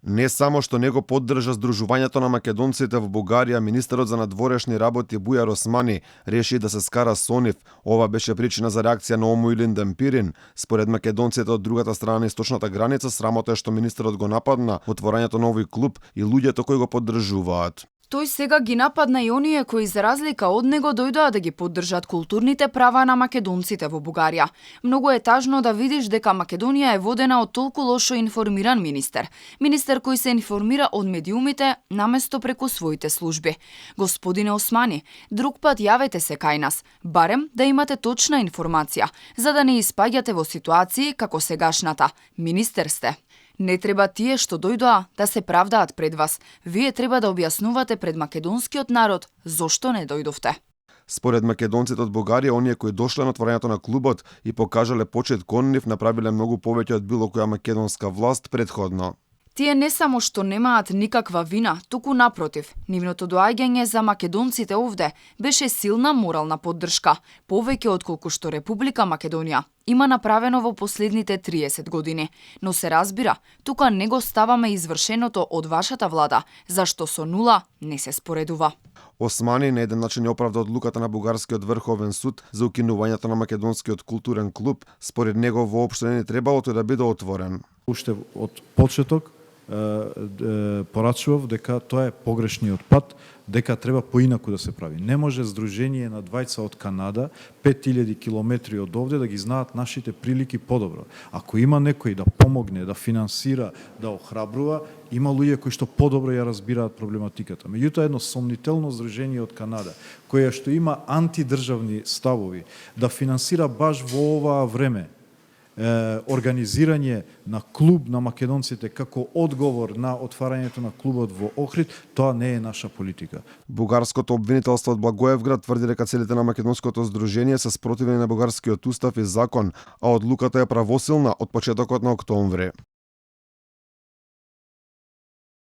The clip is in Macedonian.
Не само што него поддржа Сдружувањето на македонците во Бугарија, министерот за надворешни работи Бујар Османи реши да се скара со нив. Ова беше причина за реакција на Ому Илин Демпирин. Според македонците од другата страна на источната граница, срамота е што министерот го нападна отворањето на овој клуб и луѓето кои го поддржуваат. Тој сега ги нападна и оние кои за разлика од него дојдоа да ги поддржат културните права на македонците во Бугарија. Многу е тажно да видиш дека Македонија е водена од толку лошо информиран министер. Министер кој се информира од медиумите наместо преку своите служби. Господине Османи, друг пат јавете се кај нас, барем да имате точна информација, за да не испаѓате во ситуации како сегашната. Министер сте. Не треба тие што дојдоа да се правдаат пред вас. Вие треба да објаснувате пред македонскиот народ зошто не дојдовте. Според македонците од Бугарија, оние кои дошле на отворањето на клубот и покажале почет кон нив, направиле многу повеќе од било која македонска власт претходно. Тие не само што немаат никаква вина, туку напротив, нивното доаѓање за македонците овде беше силна морална поддршка, повеќе отколку што Република Македонија има направено во последните 30 години. Но се разбира, тука не го ставаме извршеното од вашата влада, зашто со нула не се споредува. Османи на еден начин ја оправда одлуката на Бугарскиот врховен суд за укинувањето на македонскиот културен клуб. Според него воопшто не требало тој да биде отворен. Уште од почеток порачував дека тоа е погрешниот пат, дека треба поинаку да се прави. Не може здружение на двајца од Канада, 5000 километри од овде, да ги знаат нашите прилики подобро. Ако има некој да помогне, да финансира, да охрабрува, има луѓе кои што подобро ја разбираат проблематиката. Меѓутоа, едно сомнително здружение од Канада, кое што има антидржавни ставови, да финансира баш во оваа време организирање на клуб на македонците како одговор на отварањето на клубот во Охрид, тоа не е наша политика. Бугарското обвинителство од Благоевград тврди дека целите на македонското здружение се спротивени на бугарскиот устав и закон, а одлуката е правосилна од почетокот на октомври.